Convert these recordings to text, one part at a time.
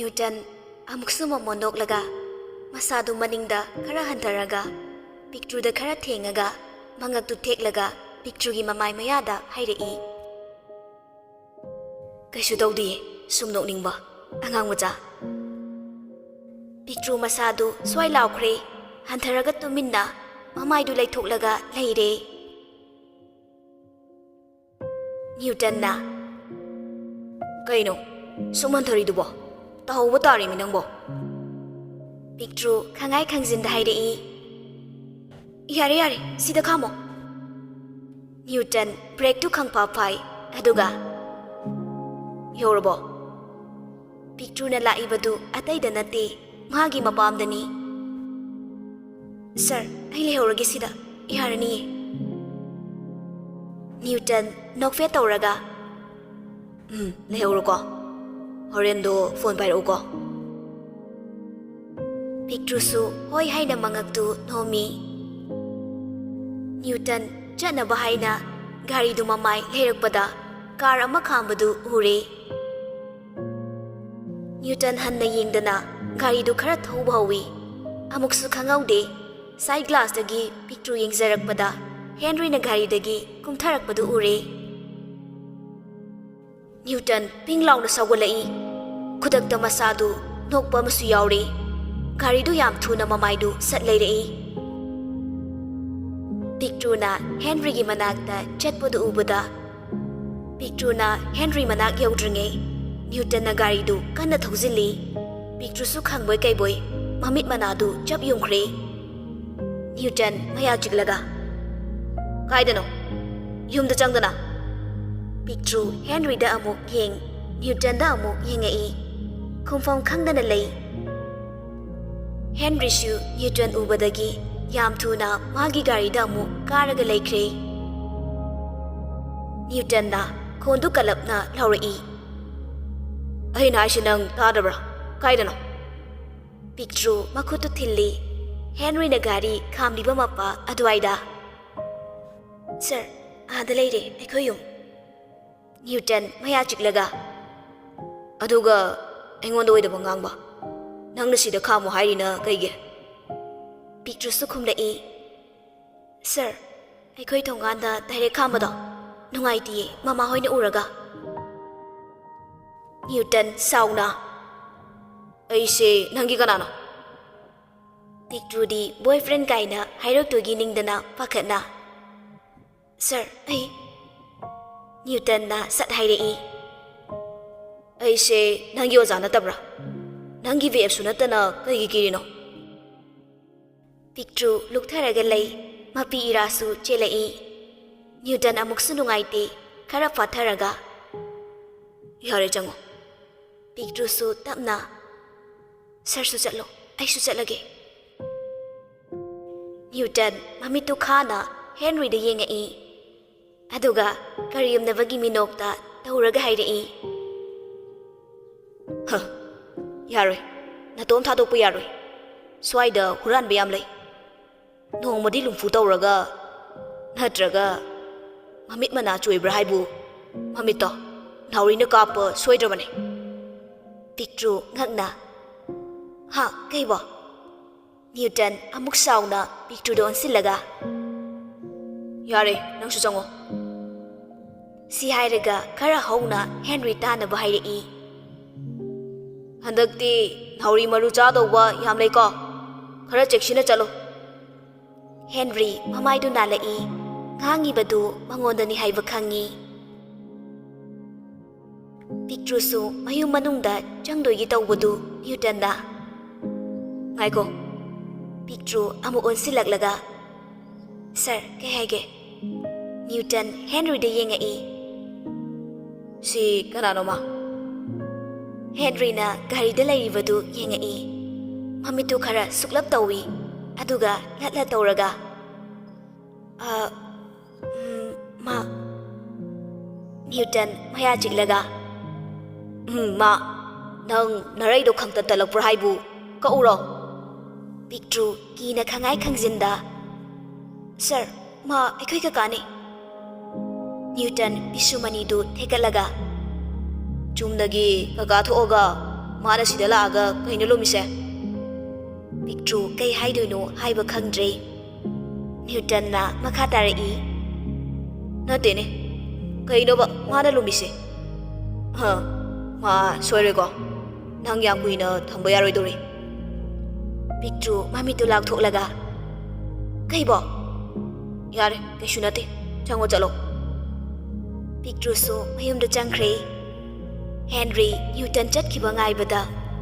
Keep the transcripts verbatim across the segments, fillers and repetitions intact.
ꯅ꯭ꯌꯨꯇꯟ ꯑꯃꯨꯛꯁꯨ ꯃꯃꯣꯟ ꯅꯣꯛꯂꯒ ꯃꯁꯥꯗꯨ ꯃꯅꯤꯡꯗ ꯈꯔ ꯍꯟꯊꯔꯒ ꯄꯤꯛꯇ꯭ꯔꯨꯗ ꯈꯔ ꯊꯦꯡꯉꯒ ꯃꯉꯛꯇꯨ ꯊꯦꯛꯂꯒ ꯄꯤꯛꯇ꯭ꯔꯨꯒꯤ ꯃꯃꯥꯏ ꯃꯌꯥꯗ ꯍꯥꯏꯔꯛꯏ, "ꯀꯩꯁꯨ ꯇꯧꯗꯤꯌꯦ, ꯁꯨꯝ ꯅꯣꯛꯅꯤꯡꯕ ꯑꯉꯥꯡ ꯃꯆꯥ꯫" ꯄꯤꯛꯇ꯭ꯔꯨ ꯃꯁꯥꯗꯨ ꯁ꯭ꯋꯥꯏ ꯂꯥꯎꯈ꯭ꯔꯦ꯫ ꯍꯟꯊꯔꯒ ꯇꯨꯃꯤꯟꯅ ꯃꯃꯥꯏꯗꯨ ꯂꯩꯊꯣꯛꯂꯒ ꯂꯩꯔꯦ꯫ ꯅ꯭ꯌꯨꯇꯟꯅ, "ꯀꯩꯅꯣ ꯁꯨꯝ ꯍꯟꯊꯔꯤꯗꯨꯕꯣ? ꯇꯥꯍꯧꯕ ꯇꯥꯔꯦꯃꯤ ꯅꯪꯕꯣ꯫" ꯄꯤꯛꯇ꯭ꯔꯨ ꯈꯪꯉꯥꯏ ꯈꯪꯖꯤꯟꯗ ꯍꯥꯏꯔꯛꯏ, "ꯌꯥꯔꯦ, ꯌꯥꯔꯦ, ꯁꯤꯗ ꯈꯥꯝꯃꯣ꯫" ꯅ꯭ꯌꯨꯇꯟ ꯕ꯭ꯔꯦꯛꯇꯨ ꯈꯪꯐꯥ ꯐꯥꯏ, ꯑꯗꯨꯒ, "ꯌꯧꯔꯕꯣ?" ꯄꯤꯛꯇ꯭ꯔꯨꯅ ꯂꯥꯛꯏꯕꯗꯨ ꯑꯇꯩꯗ ꯅꯠꯇꯦ, ꯃꯥꯒꯤ ꯃꯄꯥꯝꯗꯅꯤ꯫ "ꯁꯥꯔ, ꯑꯩ ꯂꯩꯍꯧꯔꯒꯦ ꯁꯤꯗ, ꯌꯥꯔꯅꯤꯌꯦ꯫" ꯅ꯭ꯌꯨꯇꯟ ꯅꯣꯛꯐꯦꯠ ꯇꯧꯔꯒ, "ꯎꯝ, ꯂꯩꯍꯧꯔꯣꯀꯣ꯫ ꯍꯣꯔꯦꯟꯗꯣ ꯐꯣꯟ ꯄꯥꯏꯔꯛꯎꯀꯣ꯫" ꯄꯤꯛꯇ꯭ꯔꯨꯁꯨ ꯍꯣꯏ ꯍꯥꯏꯅ ꯃꯉꯛꯇꯨ ꯅꯣꯝꯃꯤ꯫ ꯅ꯭ꯌꯨꯇꯟ ꯆꯠꯅꯕ ꯍꯥꯏꯅ ꯒꯥꯔꯤꯗꯨ ꯃꯃꯥꯏ ꯂꯩꯔꯛꯄꯗ ꯀꯥꯔ ꯑꯃ ꯈꯥꯝꯕꯗꯨ ꯎꯔꯦ꯫ ꯅ꯭ꯌꯨꯇꯟ ꯍꯟꯅ ꯌꯦꯡꯗꯅ ꯒꯥꯔꯤꯗꯨ ꯈꯔ ꯊꯧꯕ ꯍꯧꯏ꯫ ꯑꯃꯨꯛꯁꯨ ꯈꯪꯍꯧꯗꯦ, ꯁꯥꯏꯠ ꯒ꯭ꯂꯥꯁꯇꯒꯤ ꯄꯤꯛꯇ꯭ꯔꯨ ꯌꯦꯡꯖꯔꯛꯄꯗ ꯍꯦꯟꯔꯤꯅ ꯒꯥꯔꯤꯗꯒꯤ ꯀꯨꯝꯊꯔꯛꯄꯗꯨ ꯎꯔꯦ꯫ ꯅ꯭ꯌꯨꯇꯟ ꯄꯤꯡ ꯂꯥꯎꯅ ꯁꯧꯒꯠꯂꯛꯏ꯫ ꯈꯨꯗꯛꯇ ꯃꯁꯥꯗꯨ ꯅꯣꯛꯄ ꯑꯃꯁꯨ ꯌꯥꯎꯔꯦ꯫ ꯒꯥꯔꯤꯗꯨ ꯌꯥꯝ ꯊꯨꯅ ꯃꯃꯥꯏꯗꯨ ꯁꯠ ꯂꯩꯔꯛꯏ꯫ ꯄꯤꯛꯇ꯭ꯔꯨꯅ ꯍꯦꯟꯔꯤꯒꯤ ꯃꯅꯥꯛꯇ ꯆꯠꯄꯗꯨ ꯎꯕꯗ, ꯄꯤꯛꯇ꯭ꯔꯨꯅ ꯍꯦꯟꯔꯤ ꯃꯅꯥꯛ ꯌꯧꯗ꯭ꯔꯤꯉꯩ ꯅ꯭ꯌꯨꯇꯟꯅ ꯒꯥꯔꯤꯗꯨ ꯀꯟꯅ ꯊꯧꯖꯤꯜꯂꯤ꯫ ꯄꯤꯛꯇ꯭ꯔꯨꯁꯨ ꯈꯪꯕꯣꯏ ꯀꯩꯕꯣꯏ ꯃꯃꯤꯠ ꯃꯅꯥꯗꯨ ꯆꯞ ꯌꯨꯡꯈ꯭ꯔꯦ꯫ ꯅ꯭ꯌꯨꯇꯟ ꯃꯌꯥ ꯆꯤꯛꯂꯒ, "ꯀꯥꯏꯗꯅꯣ? ꯌꯨꯝꯗ ꯆꯪꯗꯅ!" ꯄꯤꯛꯇ꯭ꯔꯨ ꯍꯦꯟꯔꯤꯗ ꯑꯃꯨꯛ ꯌꯦꯡ, ꯅ꯭ꯌꯨꯇꯟꯗ ꯑꯃꯨꯛ ꯌꯦꯡꯉꯛꯏ꯫ ꯈꯨꯝꯐꯝ ꯈꯪꯗꯅ ꯂꯩ꯫ ꯍꯦꯟꯔꯤꯁꯨ ꯅ꯭ꯌꯨꯇꯟ ꯎꯕꯗꯒꯤ ꯌꯥꯝ ꯊꯨꯅ ꯃꯥꯒꯤ ꯒꯥꯔꯤꯗ ꯑꯃꯨꯛ ꯀꯥꯔꯒ ꯂꯩꯈ꯭ꯔꯦ꯫ ꯅ꯭ꯌꯨꯇꯟꯅ ꯈꯣꯟꯗꯨ ꯀꯜꯂꯞꯅ ꯂꯥꯎꯔꯛꯏ, "ꯑꯩꯅ ꯍꯥꯏꯁꯤ ꯅꯪ ꯇꯥꯗꯕ꯭ꯔꯥ? ꯀꯥꯏꯗꯅꯣ?" ꯄꯤꯛꯇ꯭ꯔꯨ ꯃꯈꯨꯠꯇꯨ ꯊꯤꯜꯂꯤ꯫ ꯍꯦꯟꯔꯤꯅ ꯒꯥꯔꯤ ꯈꯥꯝꯂꯤꯕ ꯃꯄꯥ ꯑꯗꯨꯋꯥꯏꯗ꯫ "ꯁꯥꯔ, ꯑꯥꯗ ꯂꯩꯔꯦ ꯑꯩꯈꯣꯏ ꯌꯨꯝ꯫" ꯅ꯭ꯌꯨꯇꯟ ꯃꯌꯥ ꯆꯤꯛꯂꯒ, "ꯑꯗꯨꯒ ꯑꯩꯉꯣꯟꯗ ꯑꯣꯏꯗꯕ ꯉꯥꯡꯕ? ꯅꯪꯅ ꯁꯤꯗ ꯈꯥꯝꯃꯣ ꯍꯥꯏꯔꯤꯅ ꯀꯩꯒꯤ? ꯄꯤꯛꯇ꯭ꯔꯨꯁꯨ ꯈꯨꯝꯂꯛꯏ, "ꯁꯥꯔ, ꯑꯩꯈꯣꯏ ꯊꯣꯡꯒꯥꯟꯗ ꯗꯥꯏꯔꯦꯛ ꯈꯥꯝꯕꯗꯣ ꯅꯨꯡꯉꯥꯏꯇꯤꯌꯦ, ꯃꯃꯥ ꯍꯣꯏꯅ ꯎꯔꯒ"꯫ ꯅ꯭ꯌꯨꯇꯟ ꯁꯥꯎꯅ, "ꯑꯩꯁꯦ ꯅꯪꯒꯤ ꯀꯅꯥꯅꯣ?" ꯄꯤꯛꯇ꯭ꯔꯨꯗꯤ ꯕꯣꯏꯐ꯭ꯔꯦꯟ ꯀꯥꯏꯅ ꯍꯥꯏꯔꯛꯇꯣꯏꯒꯤ ꯅꯤꯡꯗꯅ ꯄꯥꯈꯠꯅ, "ꯁꯥꯔ, ꯑꯩ"꯫ ꯅ꯭ꯌꯨꯇꯟꯅ ꯁꯠ ꯍꯥꯏꯔꯛꯏ, "ꯑꯩꯁꯦ ꯅꯪꯒꯤ ꯑꯣꯖꯥ ꯅꯠꯇꯕ꯭ꯔꯥ? ꯅꯪꯒꯤ ꯕꯦꯞꯁꯨ ꯅꯠꯇꯅ ꯀꯩꯒꯤ ꯀꯤꯔꯤꯅꯣ?" ꯄꯤꯛꯇ꯭ꯔꯨ ꯂꯨꯛꯊꯔꯒ ꯂꯩ, ꯃꯄꯤ ꯏꯔꯥꯁꯨ ꯆꯦꯜꯂꯛꯏ꯫ ꯅ꯭ꯌꯨꯇꯟ ꯑꯃꯨꯛꯁꯨ ꯅꯨꯡꯉꯥꯏꯇꯦ, ꯈꯔ ꯐꯥꯊꯔꯒ, "ꯌꯥꯔꯦ, ꯆꯪꯉꯣ"꯫ ꯄꯤꯛꯇ꯭ꯔꯨꯁꯨ ꯇꯞꯅ, "ꯁꯥꯔꯁꯨ ꯆꯠꯂꯣ, ꯑꯩꯁꯨ ꯆꯠꯂꯒꯦ"꯫ ꯅ꯭ꯌꯨꯇꯟ ꯃꯃꯤꯠꯇꯨ ꯈꯥꯅ ꯍꯦꯟꯔꯤꯗ ꯌꯦꯡꯉꯛꯏ꯫ ꯑꯗꯨꯒ ꯀꯔꯦꯝꯅꯕꯒꯤ ꯃꯤꯅꯣꯛꯇ ꯇꯧꯔꯒ ꯍꯥꯏꯔꯛꯏ, "ꯍ, ꯌꯥꯔꯣꯏ꯫ ꯅꯇꯣꯝ ꯊꯥꯗꯣꯛꯄ ꯌꯥꯔꯣꯏ꯫ ꯁ꯭ꯋꯥꯏꯗ ꯍꯨꯔꯥꯟꯕ ꯌꯥꯝ ꯂꯩ꯫ ꯅꯣꯡꯃꯗꯤ ꯂꯨꯝꯐꯨ ꯇꯧꯔꯒ, ꯅꯠꯇ꯭ꯔꯒ ꯃꯃꯤꯠ ꯃꯅꯥ ꯆꯣꯏꯕ꯭ꯔꯥ ꯍꯥꯏꯕꯨ, ꯃꯃꯤꯠꯇꯣ ꯅꯥꯎꯔꯤꯅ ꯀꯥꯞꯄ ꯁꯣꯏꯗ꯭ꯔꯕꯅꯦ"꯫ ꯄꯤꯛꯇ꯭ꯔꯨ ꯉꯛꯅ, "ꯍꯥ, ꯀꯩꯕꯣ?" ꯅ꯭ꯌꯨꯇꯟ ꯑꯃꯨꯛ ꯁꯥꯎꯅ ꯄꯤꯛꯇ꯭ꯔꯨꯗ ꯑꯣꯟꯁꯤꯜꯂꯒ, "ꯌꯥꯔꯦ, ꯅꯪꯁꯨ ꯆꯪꯉꯣ"꯫ ꯁꯤ ꯍꯥꯏꯔꯒ ꯈꯔ ꯍꯧꯅ ꯍꯦꯟꯔꯤ ꯇꯥꯅꯕ ꯍꯥꯏꯔꯛꯏ, "ꯍꯟꯗꯛꯇꯤ ꯅꯥꯎꯔꯤ ꯃꯔꯨ ꯆꯥꯗꯧꯕ ꯌꯥꯝ ꯂꯩꯀꯣ, ꯈꯔ ꯆꯦꯛꯁꯤꯟꯅ ꯆꯠꯂꯨ"꯫ ꯍꯦꯟꯔꯤ ꯃꯃꯥꯏꯗꯨ ꯅꯥꯜꯂꯛꯏ, ꯉꯥꯡꯉꯤꯕꯗꯨ ꯃꯉꯣꯟꯗꯅꯤ ꯍꯥꯏꯕ ꯈꯪꯉꯤ꯫ ꯄꯤꯛꯇ꯭ꯔꯨꯁꯨ ꯃꯌꯨꯝ ꯃꯅꯨꯡꯗ ꯆꯪꯗꯣꯏꯒꯤ ꯇꯧꯕꯗꯨ ꯅ꯭ꯌꯨꯇꯟꯅ, "ꯉꯥꯏꯈꯣ"꯫ ꯄꯤꯛꯇ꯭ꯔꯨ ꯑꯃꯨꯛ ꯑꯣꯟꯁꯤꯜꯂꯛꯂꯒ, "ꯁꯥꯔ, ꯀꯩ ꯍꯥꯏꯒꯦ?" ꯅ꯭ꯌꯨꯇꯟ ꯍꯦꯟꯔꯤꯗ ꯌꯦꯡꯉꯛꯏ꯫ "ꯁꯤ ꯀꯅꯥꯅꯣꯃ?" ꯍꯦꯟꯔꯤꯅ ꯒꯥꯔꯤꯗ ꯂꯩꯔꯤꯕꯗꯨ ꯌꯦꯡꯉꯛꯏ꯫ ꯃꯃꯤꯠꯇꯨ ꯈꯔ ꯁꯨꯛꯂꯞ ꯇꯧꯏ, ꯑꯗꯨꯒ ꯂꯠ ꯂꯠ ꯇꯧꯔꯒ, "ꯑ, ꯎꯝ, ꯃꯥ"꯫ ꯅ꯭ꯌꯨꯇꯟ ꯃꯌꯥ ꯆꯤꯛꯂꯒ, "ꯎꯝ, ꯃꯥ꯫ ꯅꯪ ꯅꯔꯩꯗꯣ ꯈꯪꯇꯠ ꯇꯠꯂꯛꯄ꯭ꯔꯥ ꯍꯥꯏꯕꯨ? ꯀꯛꯎꯔꯣ?" ꯄꯤꯛꯇ꯭ꯔꯨ ꯀꯤꯅ ꯈꯪꯉꯥꯏ ꯈꯪꯖꯤꯟꯗ, "ꯁꯥꯔ, ꯃꯥ ꯑꯩꯈꯣꯏ ꯀꯀꯥꯅꯤ"꯫ ꯅ꯭ꯌꯨꯇꯟ ꯄꯤꯁꯨꯃꯅꯤꯗꯨ ꯊꯦꯛꯀꯠꯂꯒ, "ꯆꯨꯝꯅꯒꯤ ꯀꯀꯥ ꯊꯣꯛꯑꯒ ꯃꯥꯅ ꯁꯤꯗ ꯂꯥꯛꯑꯒ ꯀꯩꯅꯣ ꯂꯨꯝꯃꯤꯁꯦ? ꯄꯤꯛꯇ꯭ꯔꯨ ꯀꯩ ꯍꯥꯏꯗꯣꯏꯅꯣ ꯍꯥꯏꯕ ꯈꯪꯗ꯭ꯔꯦ꯫ ꯅ꯭ꯌꯨꯇꯟꯅ ꯃꯈꯥ ꯇꯥꯔꯛꯏ, "ꯅꯠꯇꯦꯅꯦ, ꯀꯩꯅꯣꯕ ꯃꯥꯅ ꯂꯨꯝꯃꯤꯁꯦ? ꯍ, ꯃꯥ ꯁꯣꯏꯔꯣꯏꯀꯣ? ꯅꯪ ꯌꯥꯝ ꯀꯨꯏꯅ ꯊꯝꯕ ꯌꯥꯔꯣꯏꯗꯧꯔꯤ꯫" ꯄꯤꯛꯇ꯭ꯔꯨ ꯃꯃꯤꯠꯇꯨ ꯂꯥꯎꯊꯣꯛꯂꯒ, "ꯀꯩꯕꯣ? ꯌꯥꯔꯦ, ꯀꯩꯁꯨ ꯅꯠꯇꯦ, ꯆꯪꯉꯣ ꯆꯠꯂꯣ꯫" ꯄꯤꯛꯇ꯭ꯔꯨꯁꯨ ꯃꯌꯨꯝꯗ ꯆꯪꯈ꯭ꯔꯦ꯫ ꯍꯦꯟꯔꯤ ꯅ꯭ꯌꯨꯇꯟ ꯆꯠꯈꯤꯕ ꯉꯥꯏꯕꯗ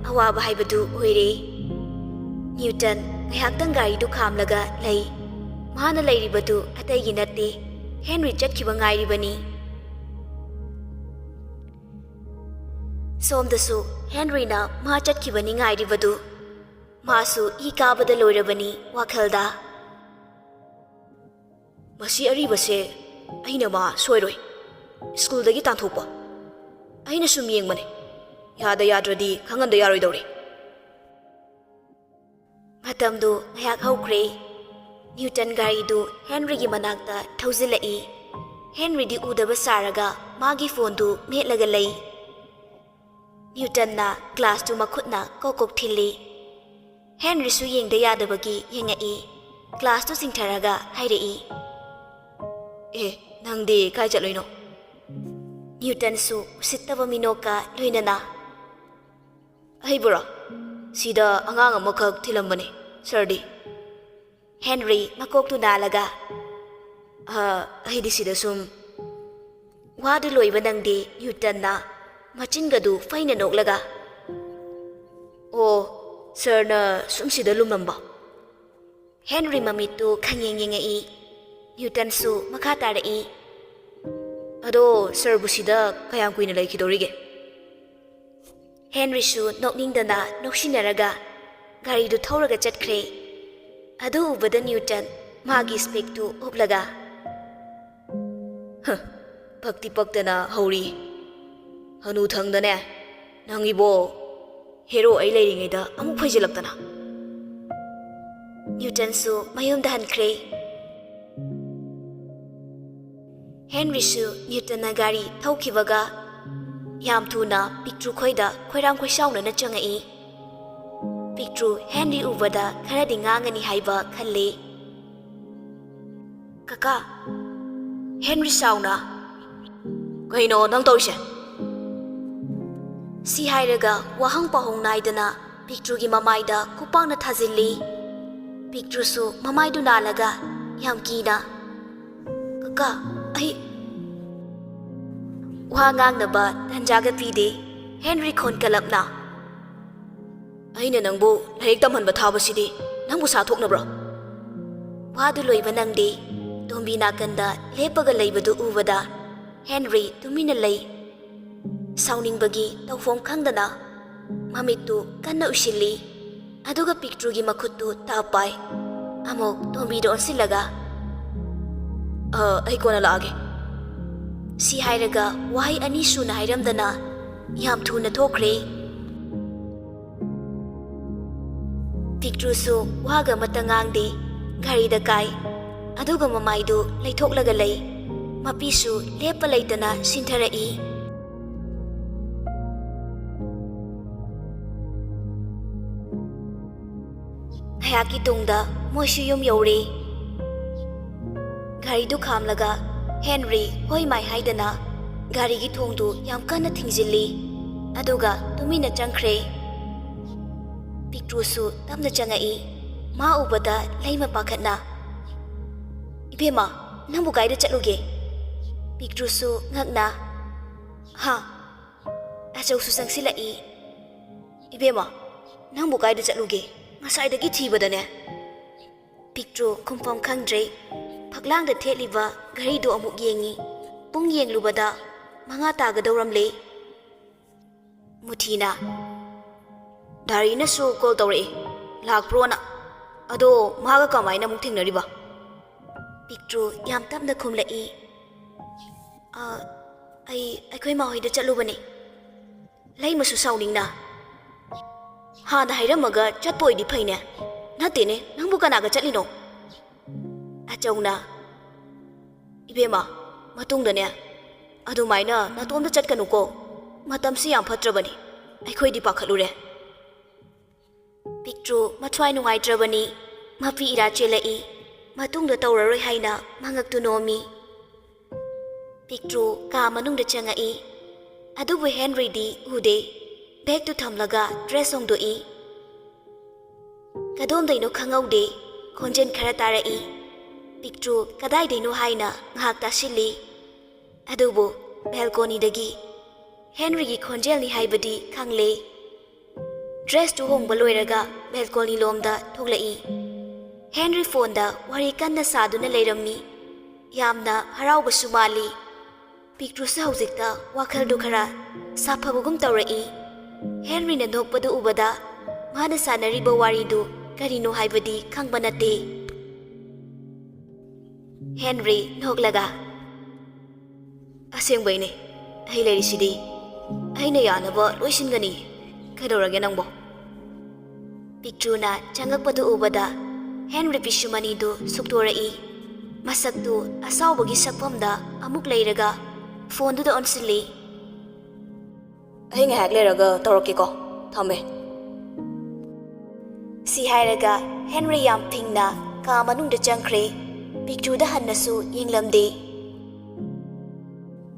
ꯑꯋꯥꯕ ꯍꯥꯏꯕꯗꯨ ꯑꯣꯏꯔꯦ꯫ ꯅ꯭ꯌꯨꯇꯟ ꯉꯥꯏꯍꯥꯛꯇꯪ ꯒꯥꯔꯤꯗꯨ ꯈꯥꯝꯂꯒ ꯂꯩ꯫ ꯃꯥꯅ ꯂꯩꯔꯤꯕꯗꯨ ꯑꯇꯩꯒꯤ ꯅꯠꯇꯦ, ꯍꯦꯟꯔꯤ ꯆꯠꯈꯤꯕ ꯉꯥꯏꯔꯤꯕꯅꯤ꯫ ꯁꯣꯝꯗꯁꯨ ꯍꯦꯟꯔꯤꯅ ꯃꯥ ꯆꯠꯈꯤꯕꯅꯤ ꯉꯥꯏꯔꯤꯕꯗꯨ꯫ ꯃꯥꯁꯨ ꯏ ꯀꯥꯕꯗ ꯂꯣꯏꯔꯕꯅꯤ ꯋꯥꯈꯜꯗ꯫ "ꯃꯁꯤ ꯑꯔꯤꯕꯁꯦ ꯑꯩꯅ ꯃꯥ ꯁꯣꯏꯔꯣꯏ꯫ ꯁ꯭ꯀꯨꯜꯗꯒꯤ ꯇꯥꯟꯊꯣꯛꯄ꯫ ꯑꯩꯅ ꯁꯨꯝ ꯌꯦꯡꯕꯅꯦ꯫ ꯌꯥꯗ ꯌꯥꯗ꯭ꯔꯗꯤ ꯈꯪꯍꯟꯗ ꯌꯥꯔꯣꯏꯗꯧꯔꯦ꯫" ꯃꯇꯝꯗꯨ ꯉꯥꯏꯍꯥꯛ ꯍꯧꯈ꯭ꯔꯦ꯫ ꯅ꯭ꯌꯨꯇꯟ ꯒꯥꯔꯤꯗꯨ ꯍꯦꯟꯔꯤꯒꯤ ꯃꯅꯥꯛꯇ ꯊꯧꯖꯤꯜꯂꯛꯏ꯫ ꯍꯦꯟꯔꯤꯗꯤ ꯎꯗꯕ ꯁꯥꯔꯒ ꯃꯥꯒꯤ ꯐꯣꯟꯗꯨ ꯃꯦꯠꯂꯒ ꯂꯩ꯫ ꯅ꯭ꯌꯨꯇꯟꯅ ꯒ꯭ꯂꯥꯁꯇꯨ ꯃꯈꯨꯠꯅ ꯀꯣꯛ ꯀꯣꯛ ꯊꯤꯜꯂꯤ꯫ ꯍꯦꯟꯔꯤꯁꯨ ꯌꯦꯡꯗ ꯌꯥꯗꯕꯒꯤ ꯌꯦꯡꯉꯛꯏ꯫ ꯒ꯭ꯂꯥꯁꯇꯨ ꯆꯤꯡꯊꯔꯒ ꯍꯥꯏꯔꯛꯏ, "ꯑꯦ, ꯅꯪꯗꯤ ꯀꯥꯏ ꯆꯠꯂꯨꯏꯅꯣ?" ꯅ꯭ꯌꯨꯇꯟꯁꯨ ꯎꯁꯤꯠꯇꯕ ꯃꯤꯅꯣꯛꯀ ꯂꯣꯏꯅꯅ, "ꯑꯩꯕꯨꯔꯣ? ꯁꯤꯗ ꯑꯉꯥꯡ ꯑꯃꯈꯛ ꯊꯤꯜꯂꯝꯕꯅꯦ, ꯁꯥꯔꯗꯤ?" ꯍꯦꯟꯔꯤ ꯃꯀꯣꯛꯇꯨ ꯅꯥꯜꯂꯒ, "ꯑ, ꯑꯩꯗꯤ ꯁꯤꯗ ꯁꯨꯝ꯫" ꯋꯥꯗꯨ ꯂꯣꯏꯕ ꯅꯪꯗꯦ ꯅ꯭ꯌꯨꯇꯟꯅ, ꯃꯆꯤꯟꯒꯗꯨ ꯐꯩꯅ ꯅꯣꯛꯂꯒ, "ꯑꯣ, ꯁꯥꯔꯅ ꯁꯨꯝ ꯁꯤꯗ ꯂꯨꯝꯂꯝꯕ?" ꯍꯦꯟꯔꯤ ꯃꯃꯤꯠꯇꯨ ꯈꯪꯌꯦꯡ ꯌꯦꯡꯉꯛꯏ꯫ ꯅ꯭ꯌꯨꯇꯟꯁꯨ ꯃꯈꯥ ꯇꯥꯔꯛꯏ, "ꯑꯗꯣ ꯁꯥꯔꯕꯨ ꯁꯤꯗ ꯀꯌꯥꯝ ꯀꯨꯏꯅ ꯂꯩꯈꯤꯗꯧꯔꯤꯒꯦ?" ꯍꯦꯟꯔꯤꯁꯨ ꯅꯣꯛꯅꯤꯡꯗꯅ ꯅꯣꯛꯁꯤꯟꯅꯔꯒ ꯒꯥꯔꯤꯗꯨ ꯊꯧꯔꯒ ꯆꯠꯈ꯭ꯔꯦ꯫ ꯑꯗꯨ ꯎꯕꯗ ꯅ꯭ꯌꯨꯇꯟ ꯃꯥꯒꯤ ꯁ꯭ꯄꯦꯛꯇꯨ ꯎꯞꯂꯒ, "ꯍ, ꯄꯛꯇꯤ ꯄꯛꯇꯅ ꯍꯧꯔꯤ꯫ ꯍꯅꯨꯊꯪꯗꯅꯦ, ꯅꯪꯒꯤꯕꯣ ꯍꯦꯔꯣ ꯑꯩ ꯂꯩꯔꯤꯉꯩꯗ ꯑꯃꯨꯛ ꯐꯩꯖꯤꯜꯂꯛꯇꯅ꯫" ꯅ꯭ꯌꯨꯇꯟꯁꯨ ꯃꯌꯨꯝꯗ ꯍꯟꯈ꯭ꯔꯦ꯫ ꯍꯦꯟꯔꯤꯁꯨ ꯅ꯭ꯌꯨꯇꯟꯅ ꯒꯥꯔꯤ ꯊꯧꯈꯤꯕꯒ ꯌꯥꯝ ꯊꯨꯅ ꯄꯤꯛꯇ꯭ꯔꯨ ꯈꯣꯏꯗ ꯈꯣꯏꯔꯥꯡ ꯈꯣꯏꯁꯥꯎꯅꯅ ꯆꯪꯉꯛꯏ꯫ ꯄꯤꯛꯇ꯭ꯔꯨ ꯍꯦꯟꯔꯤ ꯎꯕꯗ ꯈꯔꯗꯤ ꯉꯥꯡꯉꯅꯤ ꯍꯥꯏꯕ ꯈꯜꯂꯤ꯫ "ꯀꯀꯥ, ꯍꯦꯟꯔꯤ ꯁꯥꯎꯅ꯫ ꯀꯩꯅꯣ ꯅꯪ ꯇꯧꯔꯤꯁꯦ?" ꯁꯤ ꯍꯥꯏꯔꯒ ꯋꯥꯍꯪ ꯄꯥꯎꯍꯪ ꯅꯥꯏꯗꯅ ꯄꯤꯛꯇ꯭ꯔꯨꯒꯤ ꯃꯃꯥꯏꯗ ꯈꯨꯄꯥꯛꯅ ꯊꯥꯖꯤꯜꯂꯤ꯫ ꯄꯤꯛꯇ꯭ꯔꯨꯁꯨ ꯃꯃꯥꯏꯗꯨ ꯅꯥꯜꯂꯒ ꯌꯥꯝ ꯀꯤꯅ, "ꯀꯀꯥ, ꯑꯩ" ꯋꯥ ꯉꯥꯡꯅꯕ ꯇꯟꯖꯥꯒ ꯄꯤꯗꯦ꯫ ꯍꯦꯟꯔꯤ ꯈꯣꯟ ꯀꯜꯂꯞꯅ, "ꯑꯩꯅ ꯅꯪꯕꯨ ꯂꯥꯏꯔꯤꯛ ꯇꯝꯍꯟꯕ ꯊꯥꯕꯁꯤꯗꯤ ꯅꯪꯕꯨ ꯁꯥ ꯊꯣꯛꯅꯕ꯭ꯔꯣ?" ꯋꯥꯗꯨ ꯂꯣꯏꯕ ꯅꯪꯗꯦ꯫ ꯇꯣꯝꯕꯤ ꯅꯥꯀꯟꯗ ꯂꯦꯞꯄꯒ ꯂꯩꯕꯗꯨ ꯎꯕꯗ ꯍꯦꯟꯔꯤ ꯇꯨꯃꯤꯟꯅ ꯂꯩ꯫ ꯁꯥꯎꯅꯤꯡꯕꯒꯤ ꯇꯧꯐꯝ ꯈꯪꯗꯅ ꯃꯃꯤꯠꯇꯨ ꯀꯟꯅ ꯎꯏꯁꯤꯜꯂꯤ꯫ ꯑꯗꯨꯒ ꯄꯤꯛꯇ꯭ꯔꯨꯒꯤ ꯃꯈꯨꯠꯇꯨ ꯇꯞ ꯄꯥꯏ꯫ ꯑꯃꯨꯛ ꯇꯣꯝꯕꯤꯗ ꯑꯣꯟꯁꯤꯜꯂꯒ, "ꯑ, ꯑꯩ ꯀꯣꯟꯅ ꯂꯥꯛꯑꯒꯦ꯫" ꯁꯤ ꯍꯥꯏꯔꯒ ꯋꯥꯍꯩ ꯑꯅꯤ ꯁꯨꯅ ꯍꯥꯏꯔꯝꯗꯅ ꯌꯥꯝ ꯊꯨꯅ ꯊꯣꯛꯈ꯭ꯔꯦ꯫ ꯄꯤꯛꯇ꯭ꯔꯨꯁꯨ ꯋꯥꯒ ꯑꯃꯠꯇ ꯉꯥꯡꯗꯦ꯫ ꯒꯥꯔꯤꯗ ꯀꯥꯏ꯫ ꯑꯗꯨꯒ ꯃꯃꯥꯏꯗꯨ ꯂꯩꯊꯣꯛꯂꯒ ꯂꯩ꯫ ꯃꯄꯤꯁꯨ ꯂꯦꯞꯄ ꯂꯩꯇꯅ ꯁꯤꯟꯊꯔꯛꯏ꯫ ꯉꯥꯏꯍꯥꯛꯀꯤ ꯇꯨꯡꯗ ꯃꯣꯏꯁꯨ ꯌꯨꯝ ꯌꯧꯔꯦ꯫ ꯒꯥꯔꯤꯗꯨ ꯈꯥꯝꯂꯒ ꯍꯦꯟꯔꯤ ꯍꯣꯏ ꯃꯥꯏ ꯍꯥꯏꯗꯅ ꯒꯥꯔꯤꯒꯤ ꯊꯣꯡꯗꯨ ꯌꯥꯝ ꯀꯟꯅ ꯊꯤꯡꯖꯤꯜꯂꯤ꯫ ꯑꯗꯨꯒ ꯇꯨꯃꯤꯟꯅ ꯆꯪꯈ꯭ꯔꯦ꯫ ꯄꯤꯛꯇ꯭ꯔꯨꯁꯨ ꯇꯞꯅ ꯆꯪꯉꯛꯏ꯫ ꯃꯥ ꯎꯕꯗ ꯂꯩꯃ ꯄꯥꯈꯠꯅ, "ꯏꯕꯦꯝꯃ, ꯅꯪꯕꯨ ꯀꯥꯏꯗ ꯆꯠꯂꯨꯒꯦ?" ꯄꯤꯛꯇ꯭ꯔꯨꯁꯨ ꯉꯛꯅ, "ꯍꯥ?" ꯑꯆꯧꯁꯨ ꯆꯪꯁꯤꯜꯂꯛꯏ꯫ "ꯏꯕꯦꯝꯃ, ꯅꯪꯕꯨ ꯀꯥꯏꯗ ꯆꯠꯂꯨꯒꯦ? ꯉꯁꯥꯏꯗꯒꯤ ꯊꯤꯕꯗꯅꯦ꯫" ꯄꯤꯛꯇ꯭ꯔꯨ ꯈꯨꯝꯐꯝ ꯈꯪꯗ꯭ꯔꯦ꯫ ꯐꯛꯂꯥꯡꯗ ꯊꯦꯠꯂꯤꯕ ꯘꯔꯤꯗꯨ ꯑꯃꯨꯛ ꯌꯦꯡꯉꯤ꯫ ꯄꯨꯡ ꯌꯦꯡꯂꯨꯕꯗ ꯃꯉꯥ ꯇꯥꯒꯗꯧꯔꯝꯂꯦ꯫ ꯃꯨꯊꯤꯅ, "ꯗꯥꯔꯤꯅꯁꯨ ꯀꯣꯜ ꯇꯧꯔꯛꯏ, ꯂꯥꯛꯄ꯭ꯔꯣꯅ꯫ ꯑꯗꯣ ꯃꯥꯒ ꯀꯃꯥꯏꯅ ꯑꯃꯨꯛ ꯊꯦꯡꯅꯔꯤꯕ?" ꯄꯤꯛꯇ꯭ꯔꯨ ꯌꯥꯝ ꯇꯞꯅ ꯈꯨꯝꯂꯛꯏ, "ꯑ, ꯑꯩ ꯑꯩꯈꯣꯏ ꯃꯥꯍꯣꯏꯗ ꯆꯠꯂꯨꯕꯅꯦ꯫" ꯂꯩꯃꯁꯨ ꯁꯥꯎꯅꯤꯡꯅ, "ꯍꯥꯟꯅ ꯍꯥꯏꯔꯝꯃꯒ ꯆꯠꯄ ꯑꯣꯏꯗꯤ ꯐꯩꯅꯦ꯫ ꯅꯠꯇꯦꯅꯦ, ꯅꯪꯕꯨ ꯀꯅꯥꯒ ꯆꯠꯂꯤꯅꯣ?" ꯑꯆꯧꯅ, "ꯏꯕꯦꯝꯃ, ꯃꯇꯨꯡꯗꯅꯦ ꯑꯗꯨꯃꯥꯏꯅ ꯅꯇꯣꯝꯇ ꯆꯠꯀꯅꯨꯀꯣ꯫ ꯃꯇꯝꯁꯤ ꯌꯥꯝ ꯐꯠꯇ꯭ꯔꯕꯅꯤ꯫ ꯑꯩꯈꯣꯏꯗꯤ ꯄꯥꯈꯠꯂꯨꯔꯦ꯫ ꯄꯤꯛꯇ꯭ꯔꯨ ꯃꯊ꯭ꯋꯥꯏ ꯅꯨꯡꯉꯥꯏꯇ꯭ꯔꯕꯅꯤ꯫ ꯃꯄꯤ ꯏꯔꯥ ꯆꯦꯜꯂꯛꯏ꯫ ꯃꯇꯨꯡꯗ ꯇꯧꯔꯔꯣꯏ ꯍꯥꯏꯅ ꯃꯉꯛꯇꯨ ꯅꯣꯝꯃꯤ꯫ ꯄꯤꯛꯇ꯭ꯔꯨ ꯀꯥ ꯃꯅꯨꯡꯗ ꯆꯪꯉꯛꯏ꯫ ꯑꯗꯨꯕꯨ ꯍꯦꯟꯔꯤꯗꯤ ꯎꯗꯦ꯫ ꯕꯦꯒꯇꯨ ꯊꯝꯂꯒ ꯗ꯭ꯔꯦꯁ ꯍꯣꯡꯗꯣꯛꯏ꯫ ꯀꯗꯣꯝꯗꯩꯅꯣ ꯈꯪꯍꯧꯗꯦ꯫ ꯈꯣꯟꯖꯦꯜ ꯈꯔ ꯇꯥꯔꯛꯏ꯫ ꯄꯤꯛꯇ꯭ꯔꯨ ꯀꯗꯥꯏꯗꯩꯅꯣ ꯍꯥꯏꯅ ꯉꯥꯏꯍꯥꯛ ꯇꯥꯁꯤꯜꯂꯤ꯫ ꯑꯗꯨꯕꯨ ꯕꯦꯜꯀꯣꯅꯤꯗꯒꯤ꯫ ꯍꯦꯟꯔꯤꯒꯤ ꯈꯣꯟꯖꯦꯜꯅꯤ ꯍꯥꯏꯕꯗꯤ ꯈꯪꯂꯦ꯫ ꯗ꯭ꯔꯦꯁꯇꯨ ꯍꯣꯡꯕ ꯂꯣꯏꯔꯒ ꯕꯦꯜꯀꯣꯅꯤ ꯂꯣꯝꯗ ꯊꯣꯛꯂꯛꯏ꯫ ꯍꯦꯟꯔꯤ ꯐꯣꯟꯗ ꯋꯥꯔꯤ ꯀꯟꯅ ꯁꯥꯗꯨꯅ ꯂꯩꯔꯝꯃꯤ꯫ ꯌꯥꯝꯅ ꯍꯔꯥꯎꯕꯁꯨ ꯃꯥꯜꯂꯤ꯫ ꯄꯤꯛꯇ꯭ꯔꯨꯁꯨ ꯍꯧꯖꯤꯛꯇ ꯋꯥꯈꯜꯗꯨ ꯈꯔ ꯁꯥꯐꯕꯒꯨꯝ ꯇꯧꯔꯛꯏ꯫ ꯍꯦꯟꯔꯤꯅ ꯅꯣꯛꯄꯗꯨ ꯎꯕꯗ ꯃꯥꯅ ꯁꯥꯟꯅꯔꯤꯕ ꯋꯥꯔꯤꯗꯨ ꯀꯔꯤꯅꯣ ꯍꯥꯏꯕꯗꯤ ꯈꯪꯕ ꯅꯠꯇꯦ꯫ ꯍꯦꯟꯔꯤ ꯅꯣꯛꯂꯒ, "ꯑꯁꯦꯡꯕꯩꯅꯦ, ꯑꯩ ꯂꯩꯔꯤꯁꯤꯗꯤ꯫ ꯑꯩꯅ ꯌꯥꯅꯕ ꯂꯣꯏ ꯁꯤꯟꯒꯅꯤ꯫ ꯀꯩꯗꯧꯔꯒꯦ ꯅꯪꯕꯣ?" ꯄꯤꯛꯇ꯭ꯔꯨꯅ ꯆꯪꯉꯛꯄꯗꯨ ꯎꯕꯗ ꯍꯦꯟꯔꯤ ꯄꯤꯁꯨꯃꯅꯤꯗꯨ ꯁꯨꯛꯇꯣꯔꯛꯏ꯫ ꯃꯁꯛꯇꯨ ꯑꯁꯥꯎꯕꯒꯤ ꯁꯛꯐꯝꯗ ꯑꯃꯨꯛ ꯂꯩꯔꯒ ꯐꯣꯟꯗꯨꯗ ꯑꯣꯟꯁꯤꯜꯂꯤ꯫ "ꯑꯩ ꯉꯥꯏꯍꯥꯛ ꯂꯩꯔꯒ ꯇꯧꯔꯛꯀꯦꯀꯣ꯫ ꯊꯝꯃꯦ꯫" ꯁꯤ ꯍꯥꯏꯔꯒ ꯍꯦꯟꯔꯤ ꯌꯥꯝ ꯐꯤꯡꯅ ꯀꯥ ꯃꯅꯨꯡꯗ ꯆꯪꯈ꯭ꯔꯦ꯫ ꯄꯤꯛꯇ꯭ꯔꯨꯗ ꯍꯟꯅꯁꯨ ꯌꯦꯡꯂꯝꯗꯦ꯫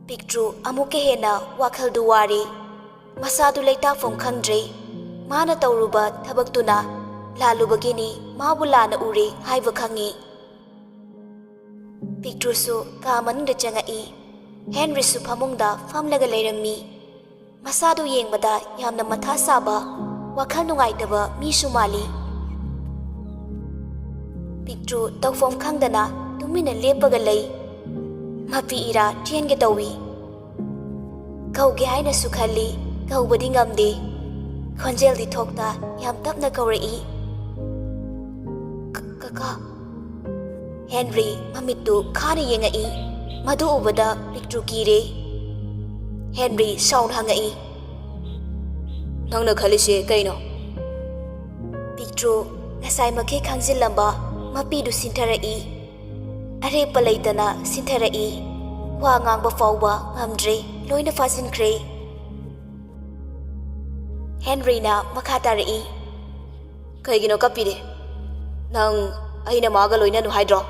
ꯄꯤꯛꯇ꯭ꯔꯨ ꯑꯃꯨꯛꯀ ꯍꯦꯟꯅ ꯋꯥꯈꯜꯗꯨ ꯋꯥꯔꯦ꯫ ꯃꯁꯥꯗꯨ ꯂꯩꯇꯥꯐꯝ ꯈꯪꯗ꯭ꯔꯦ꯫ ꯃꯥꯅ ꯇꯧꯔꯨꯕ ꯊꯕꯛꯇꯨꯅ ꯂꯥꯜꯂꯨꯕꯒꯤꯅꯤ ꯃꯥꯕꯨ ꯂꯥꯟꯅ ꯎꯔꯦ ꯍꯥꯏꯕ ꯈꯪꯉꯤ꯫ ꯄꯤꯛꯇ꯭ꯔꯨꯁꯨ ꯀꯥ ꯃꯅꯨꯡꯗ ꯆꯪꯉꯛꯏ꯫ ꯍꯦꯟꯔꯤꯁꯨ ꯐꯃꯨꯡꯗ ꯐꯝꯂꯒ ꯂꯩꯔꯝꯃꯤ꯫ ꯃꯁꯥꯗꯨ ꯌꯦꯡꯕꯗ ꯌꯥꯝꯅ ꯃꯊꯥ ꯁꯥꯕ, ꯋꯥꯈꯜ ꯅꯨꯡꯉꯥꯏꯇꯕ ꯃꯤꯁꯨ ꯃꯥꯜꯂꯤ꯫ ꯄꯤꯛꯇ꯭ꯔꯨ ꯇꯧꯐꯝ ꯈꯪꯗꯅ ꯇꯨꯃꯤꯟꯅ ꯂꯦꯞꯄꯒ ꯂꯩ꯫ ꯃꯄꯤ ꯏꯔꯥ ꯆꯦꯟꯒꯦ ꯇꯧꯏ꯫ ꯀꯧꯒꯦ ꯍꯥꯏꯅꯁꯨ ꯈꯜꯂꯤ, ꯀꯧꯕꯗꯤ ꯉꯝꯗꯦ꯫ ꯈꯣꯟꯖꯦꯜꯗꯤ ꯊꯣꯛꯇ ꯌꯥꯝ ꯇꯞꯅ ꯀꯧꯔꯛꯏ, "ꯀ-, ꯀꯀꯥ꯫" ꯍꯦꯟꯔꯤ ꯃꯃꯤꯠꯇꯨ ꯈꯥꯅ ꯌꯦꯡꯉꯛꯏ꯫ ꯃꯗꯨ ꯎꯕꯗ ꯄꯤꯛꯇ꯭ꯔꯨ ꯀꯤꯔꯦ꯫ ꯍꯦꯟꯔꯤ ꯁꯥꯎꯅ ꯍꯪꯉꯛꯏ, "ꯅꯪꯅ ꯈꯜꯂꯤꯁꯦ ꯀꯩꯅꯣ?" ꯄꯤꯛꯇ꯭ꯔꯨ ꯉꯁꯥꯏꯃꯛꯀꯤ ꯈꯥꯡꯖꯤꯜꯂꯝꯕ ꯃꯄꯤꯗꯨ ꯁꯤꯟꯊꯔꯛꯏ꯫ ꯑꯔꯦꯞꯄ ꯂꯩꯇꯅ ꯁꯤꯟꯊꯔꯛꯏ꯫ ꯋꯥ ꯉꯥꯡꯕ ꯐꯥꯎꯕ ꯉꯝꯗ꯭ꯔꯦ, ꯂꯣꯏꯅ ꯐꯥꯖꯤꯟꯈ꯭ꯔꯦ꯫ ꯍꯦꯟꯔꯤꯅ ꯃꯈꯥ ꯇꯥꯔꯛꯏ꯫ "ꯀꯩꯒꯤꯅꯣ ꯀꯞꯄꯤꯗꯤ? ꯅꯪ ꯑꯩꯅ ꯃꯥꯒ ꯂꯣꯏꯅꯅꯨ ꯍꯥꯏꯗ꯭ꯔꯣ?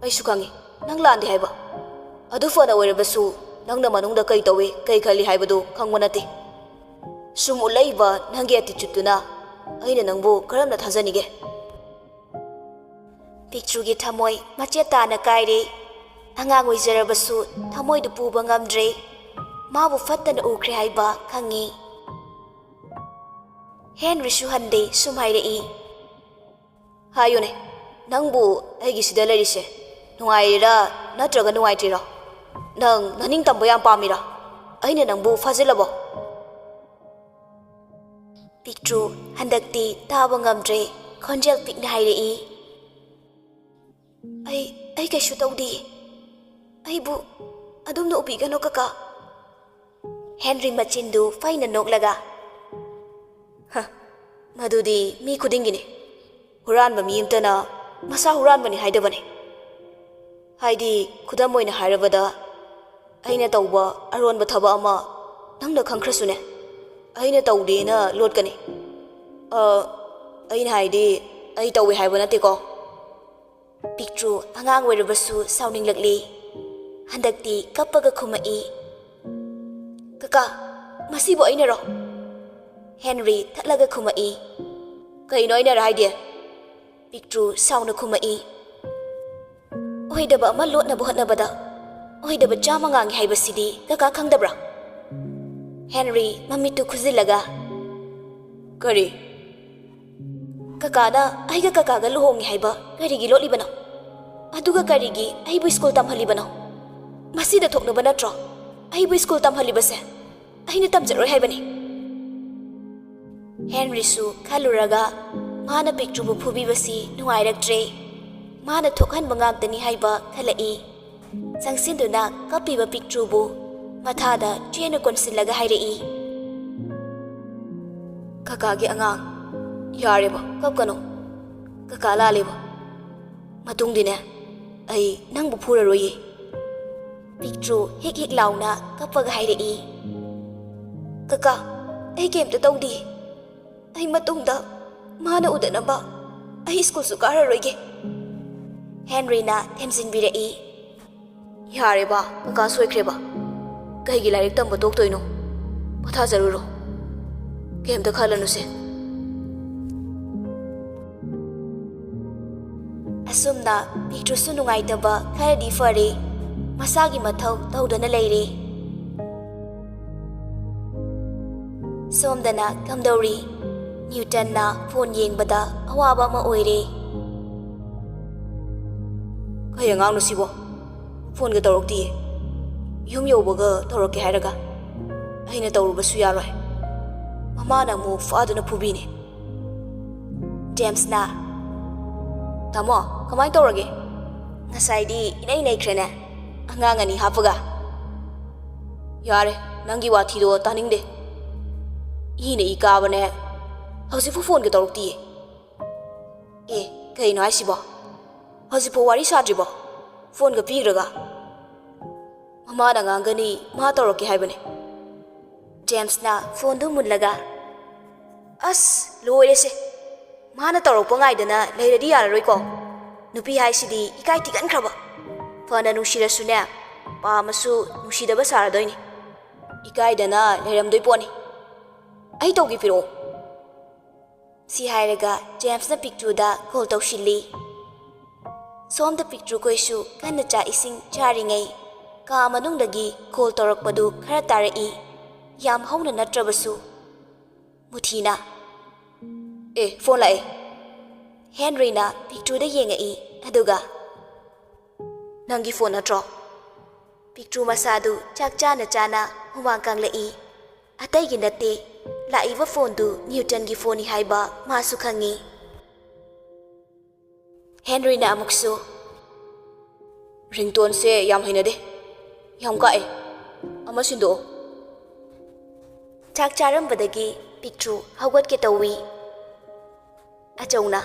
ꯑꯩꯁꯨ ꯈꯪꯉꯤ ꯅꯪ ꯂꯥꯟꯗꯦ ꯍꯥꯏꯕ꯫ ꯑꯗꯨ ꯐꯅ ꯑꯣꯏꯔꯕꯁꯨ ꯅꯪꯅ ꯃꯅꯨꯡꯗ ꯀꯩ ꯇꯧꯏ, ꯀꯩ ꯈꯜꯂꯤ ꯍꯥꯏꯕꯗꯨ ꯈꯪꯕ ꯅꯠꯇꯦ꯫ ꯁꯨꯝ ꯎꯠꯂꯛꯏꯕ ꯅꯪꯒꯤ attitudeꯇꯨꯅ ꯑꯩꯅ ꯅꯪꯕꯨ ꯀꯔꯝꯅ ꯊꯥꯖꯅꯤꯒꯦ?" ꯄꯤꯛꯇ꯭ꯔꯨꯒꯤ ꯊꯃꯣꯏ ꯃꯆꯦꯠ ꯇꯥꯅ ꯀꯥꯏꯔꯦ꯫ ꯑꯉꯥꯡ ꯑꯣꯏꯖꯔꯕꯁꯨ ꯊꯃꯣꯏꯗꯨ ꯄꯨꯕ ꯉꯝꯗ꯭ꯔꯦ꯫ ꯃꯥꯕꯨ ꯐꯠꯇꯅ ꯎꯈ꯭ꯔꯦ ꯍꯥꯏꯕ ꯈꯪꯉꯤ꯫ ꯍꯦꯟꯔꯤꯁꯨ ꯍꯟꯗꯦ ꯁꯨꯝ ꯍꯥꯏꯔꯛꯏ꯫ "ꯍꯥꯏꯌꯨꯅꯦ, ꯅꯪꯕꯨ ꯑꯩꯒꯤ ꯁꯤꯗ ꯂꯩꯔꯤꯁꯦ ꯅꯨꯡꯉꯥꯏꯔꯤꯔꯥ ꯅꯠꯇ꯭ꯔꯒ ꯅꯨꯡꯉꯥꯏꯇ꯭ꯔꯤꯔꯣ? ꯅꯪ ꯅꯅꯤꯡ ꯇꯝꯕ ꯌꯥꯝ ꯄꯥꯝꯃꯤꯔꯥ? ꯑꯩꯅ ꯅꯪꯕꯨ ꯐꯥꯖꯤꯜꯂꯕꯣ?" ꯄꯤꯛꯇ꯭ꯔꯨ ꯍꯟꯗꯛꯇꯤ ꯇꯥꯕ ꯉꯝꯗ꯭ꯔꯦ꯫ ꯈꯣꯟꯖꯦꯜ ꯄꯤꯛꯅ ꯍꯥꯏꯔꯛꯏ꯫ "ꯑꯩ, ꯑꯩ ꯀꯩꯁꯨ ꯇꯧꯗꯤꯌꯦ꯫ ꯑꯩꯕꯨ ꯑꯗꯨꯝꯅ ꯎꯕꯤꯒꯅꯨ ꯀꯀꯥ꯫" ꯍꯦꯟꯔꯤ ꯃꯆꯤꯟꯗꯨ ꯐꯩꯅ ꯅꯣꯛꯂꯒ, "ꯍ, ꯃꯗꯨꯗꯤ ꯃꯤ ꯈꯨꯗꯤꯡꯒꯤꯅꯤ꯫ ꯍꯨꯔꯥꯟꯕ ꯃꯤ ꯑꯃꯇꯅ ꯃꯁꯥ ꯍꯨꯔꯥꯟꯕꯅꯤ ꯍꯥꯏꯗꯕꯅꯤ꯫ ꯍꯥꯏꯗꯤ, ꯈꯨꯗꯝ ꯑꯣꯏꯅ ꯍꯥꯏꯔꯕꯗ, ꯑꯩꯅ ꯇꯧꯕ ꯑꯔꯣꯟꯕ ꯊꯕꯛ ꯑꯃ ꯅꯪꯅ ꯈꯪꯈ꯭ꯔꯁꯨꯅꯦ, ꯑꯩꯅ ꯇꯧꯗꯦꯅ ꯂꯣꯠꯀꯅꯤ꯫ ꯑ, ꯑꯩꯅ ꯍꯥꯏꯗꯤ, ꯑꯩ ꯇꯧꯏ ꯍꯥꯏꯕ ꯅꯠꯇꯦꯀꯣ꯫" ꯄꯤꯛꯇ꯭ꯔꯨ ꯑꯉꯥꯡ ꯑꯣꯏꯔꯕꯁꯨ ꯁꯥꯎꯅꯤꯡꯂꯛꯂꯤ꯫ ꯍꯟꯗꯛꯇꯤ ꯀꯞꯄꯒ ꯈꯨꯝꯃꯛꯏ꯫ "ꯀꯀꯥ, ꯃꯁꯤꯕꯨ ꯑꯩꯅꯔꯣ?" ꯍꯦꯟꯔꯤ ꯊꯠꯂꯒ ꯈꯨꯝꯃꯛꯏ꯫ "ꯀꯩꯅꯣ ꯑꯩꯅꯔ ꯍꯥꯏꯗꯤ?" ꯄꯤꯛꯇ꯭ꯔꯨ ꯁꯥꯎꯅ ꯈꯨꯝꯃꯛꯏ꯫ "ꯑꯣꯏꯗꯕ ꯑꯃ ꯂꯣꯠꯅꯕ ꯍꯣꯠꯅꯕꯗ ꯑꯣꯏꯗꯕ ꯆꯥꯝꯃ ꯉꯥꯡꯉꯤ ꯍꯥꯏꯕꯁꯤꯗꯤ ꯀꯀꯥ ꯈꯪꯗꯕ꯭ꯔꯥ?" ꯍꯦꯟꯔꯤ ꯃꯃꯤꯠꯇꯨ ꯈꯨꯖꯤꯜꯂꯒ, "ꯀꯔꯤ?" "ꯀꯀꯥꯅ ꯑꯩꯒ ꯀꯀꯥꯒ ꯂꯨꯍꯣꯡꯉꯤ ꯍꯥꯏꯕ ꯀꯔꯤꯒꯤ ꯂꯣꯠꯂꯤꯕꯅꯣ? ꯑꯗꯨꯒ ꯀꯔꯤꯒꯤ ꯑꯩꯕꯨ ꯁ꯭ꯀꯨꯜ ꯇꯝꯍꯜꯂꯤꯕꯅꯣ? ꯃꯁꯤꯗ ꯊꯣꯛꯅꯕ ꯅꯠꯇ꯭ꯔꯣ ꯑꯩꯕꯨ ꯁ꯭ꯀꯨꯜ ꯇꯝꯍꯜꯂꯤꯕꯁꯦ? ꯑꯩꯅ ꯇꯝꯖꯔꯣꯏ ꯍꯥꯏꯕꯅꯤ꯫" ꯍꯦꯟꯔꯤꯁꯨ ꯈꯜꯂꯨꯔꯒ ꯃꯥꯅ ꯄꯤꯛꯇ꯭ꯔꯨꯕꯨ ꯐꯨꯕꯤꯕꯁꯤ ꯅꯨꯡꯉꯥꯏꯔꯛꯇ꯭ꯔꯦ꯫ ꯃꯥꯅ ꯊꯣꯛꯍꯟꯕ ꯉꯥꯛꯇꯅꯤ ꯍꯥꯏꯕ ꯈꯜꯂꯛꯏ꯫ ꯆꯪꯁꯤꯟꯗꯨꯅ ꯀꯞꯄꯤꯕ ꯄꯤꯛꯇ꯭ꯔꯨꯕꯨ ꯃꯊꯥꯗ ꯆꯦꯅ ꯀꯣꯟꯁꯤꯜꯂꯒ ꯍꯥꯏꯔꯛꯏ, "ꯀꯀꯥꯒꯤ ꯑꯉꯥꯡ, ꯌꯥꯔꯦꯕ, ꯀꯞꯀꯅꯨ꯫ ꯀꯀꯥ ꯂꯥꯜꯂꯦꯕ꯫ ꯃꯇꯨꯡꯗꯤꯅꯦ, ꯑꯩ ꯅꯪꯕꯨ ꯐꯨꯔꯔꯣꯏꯌꯦ꯫" ꯄꯤꯛꯇ꯭ꯔꯨ ꯍꯤꯛ ꯍꯤꯛ ꯂꯥꯎꯅ ꯀꯞꯄꯒ ꯍꯥꯏꯔꯛꯏ, "ꯀꯀꯥ, ꯑꯩ ꯀꯩꯝꯇ ꯇꯧꯗꯦ꯫ ꯑꯩ ꯃꯇꯨꯡꯗ ꯃꯥꯅ ꯎꯗꯅꯕ ꯑꯩ ꯁ꯭ꯀꯨꯜꯁꯨ ꯀꯥꯔꯔꯣꯏꯒꯦ꯫ ꯍꯦꯟꯔꯤꯅ ꯊꯦꯝꯖꯤꯟꯕꯤꯔꯛꯏ꯫ ꯌꯥꯔꯦꯕ, ꯀꯀꯥ ꯁꯣꯏꯈ꯭ꯔꯦꯕ꯫ ꯀꯩꯒꯤ ꯂꯥꯏꯔꯤꯛ ꯇꯝꯕ ꯇꯣꯛꯇꯣꯏꯅꯣ? ꯄꯣꯊꯥꯖꯔꯨꯔꯣ꯫ ꯀꯩꯝꯇ ꯈꯜꯂꯅꯨꯁꯦ꯫ ꯑꯁꯨꯝꯅ ꯄꯤꯛꯇ꯭ꯔꯨꯁꯨ ꯅꯨꯡꯉꯥꯏꯇꯕ ꯈꯔꯗꯤ ꯐꯔꯦ꯫ ꯃꯁꯥꯒꯤ ꯃꯊꯧ ꯇꯧꯗꯅ ꯂꯩꯔꯦ꯫ ꯁꯣꯝꯗꯅ ꯀꯝꯗꯧꯔꯤ? ꯅ꯭ꯌꯨꯇꯟꯅ ꯐꯣꯟ ꯌꯦꯡꯕꯗ ꯑꯋꯥꯕ ꯑꯃ ꯑꯣꯏꯔꯦ꯫ ꯀꯩ ꯑꯉꯥꯡꯅꯣ ꯁꯤꯕꯣ? ꯐꯣꯟꯒ ꯇꯧꯔꯛꯇꯤꯌꯦ꯫ ꯌꯨꯝ ꯌꯧꯕꯒ ꯇꯧꯔꯛꯀꯦ ꯍꯥꯏꯔꯒ ꯑꯩꯅ ꯇꯧꯔꯨꯕꯁꯨ ꯌꯥꯔꯣꯏ꯫ ꯃꯃꯥꯅ ꯑꯃꯨꯛ ꯐꯥꯗꯨꯅ ꯐꯨꯕꯤꯅꯤ꯫ ꯖꯦꯝꯁꯅ, "ꯇꯥꯃꯣ, ꯀꯃꯥꯏꯅ ꯇꯧꯔꯒꯦ? ꯉꯁꯥꯏꯗꯤ ꯏꯅꯩ ꯅꯩꯈ꯭ꯔꯦꯅꯦ, ꯑꯉꯥꯡ ꯑꯅꯤ ꯍꯥꯞꯄꯒ꯫" "ꯌꯥꯔꯦ, ꯅꯪꯒꯤ ꯋꯥꯊꯤꯗꯣ ꯇꯥꯅꯤꯡꯗꯦ꯫ ꯏꯅ ꯏ ꯀꯥꯕꯅꯦ, ꯍꯧꯖꯤꯛꯄꯨ ꯐꯣꯟꯒ ꯇꯧꯔꯛꯇꯤꯌꯦ꯫" "ꯑꯦ, ꯀꯩꯅꯣ ꯍꯥꯏꯁꯤꯕꯣ? ꯍꯧꯖꯤꯛꯐꯥꯎ ꯋꯥꯔꯤ ꯁꯥꯗ꯭ꯔꯤꯕꯣ? ꯐꯣꯟꯒ ꯄꯤꯈ꯭ꯔꯒ?" "ꯃꯃꯥꯅ ꯉꯥꯡꯒꯅꯤ, ꯃꯥ ꯇꯧꯔꯛꯀꯦ ꯍꯥꯏꯕꯅꯦ꯫" ꯖꯦꯝꯁꯅ ꯐꯣꯟꯗꯨ ꯃꯨꯜꯂꯒ, "ꯑꯁ, ꯂꯣꯏꯔꯦꯁꯦ꯫ ꯃꯥꯅ ꯇꯧꯔꯛꯄ ꯉꯥꯏꯗꯅ ꯂꯩꯔꯗꯤ ꯌꯥꯔꯔꯣꯏꯀꯣ꯫ ꯅꯨꯄꯤ ꯍꯥꯏꯁꯤꯗꯤ ꯏꯀꯥꯏ ꯊꯤꯒꯟꯈ꯭ꯔꯕ꯫ ꯐꯅ ꯅꯨꯡꯁꯤꯔꯁꯨꯅꯦ, ꯄꯥꯝꯃꯁꯨ ꯅꯨꯡꯁꯤꯗꯕ ꯁꯥꯔꯗꯣꯏꯅꯤ꯫ ꯏꯀꯥꯏꯗꯅ ꯂꯩꯔꯝꯗꯣꯏ ꯄꯣꯠꯅꯤ꯫ ꯑꯩ ꯇꯧꯒꯦ ꯄꯤꯔꯛꯑꯣ꯫" ꯁꯤ ꯍꯥꯏꯔꯒ ꯖꯦꯝꯁꯅ ꯄꯤꯛꯇ꯭ꯔꯨꯗ ꯀꯣꯜ ꯇꯧꯁꯤꯜꯂꯤ꯫ ꯁꯣꯝꯗ ꯄꯤꯛꯇ꯭ꯔꯨꯈꯣꯏꯁꯨ ꯀꯟꯅ ꯆꯥꯛ ꯏꯁꯤꯡ ꯆꯥꯔꯤꯉꯩ ꯀꯥ ꯃꯅꯨꯡꯗꯒꯤ ꯀꯣꯜ ꯇꯧꯔꯛꯄꯗꯨ ꯈꯔ ꯇꯥꯔꯛꯏ꯫ ꯌꯥꯝ ꯍꯧꯅ ꯅꯠꯇ꯭ꯔꯕꯁꯨ꯫ ꯃꯨꯊꯤꯅ, "ꯑꯦ, ꯐꯣꯟ ꯂꯥꯛꯑꯦ꯫" ꯍꯦꯟꯔꯤꯅ ꯄꯤꯛꯇ꯭ꯔꯨꯗ ꯌꯦꯡꯉꯛꯏ, ꯑꯗꯨꯒ, "ꯅꯪꯒꯤ ꯐꯣꯟ ꯅꯠꯇ꯭ꯔꯣ?" ꯄꯤꯛꯇ꯭ꯔꯨ ꯃꯁꯥꯗꯨ ꯆꯥꯛ ꯆꯥꯅ ꯆꯥꯅ ꯍꯨꯃꯥꯡ ꯀꯥꯡꯂꯛꯏ꯫ ꯑꯇꯩꯒꯤ ꯅꯠꯇꯦ, ꯂꯥꯛꯏꯕ ꯐꯣꯟꯗꯨ ꯅ꯭ꯌꯨꯇꯟꯒꯤ ꯐꯣꯟꯅꯤ ꯍꯥꯏꯕ ꯃꯥꯁꯨ ꯈꯪꯉꯤ꯫ ꯍꯦꯟꯔꯤꯅ ꯑꯃꯨꯛꯁꯨ, "ꯔꯤꯡꯇꯣꯟꯁꯦ ꯌꯥꯝ ꯍꯩꯅꯗꯦ꯫ ꯌꯥꯝ ꯀꯥꯛꯑꯦ꯫ ꯑꯃ ꯁꯤꯟꯗꯣꯛꯑꯣ꯫" ꯆꯥꯛ ꯆꯥꯔꯝꯕꯗꯒꯤ ꯄꯤꯛꯇ꯭ꯔꯨ ꯍꯧꯒꯠꯀꯦ ꯇꯧꯏ꯫ ꯑꯆꯧꯅ,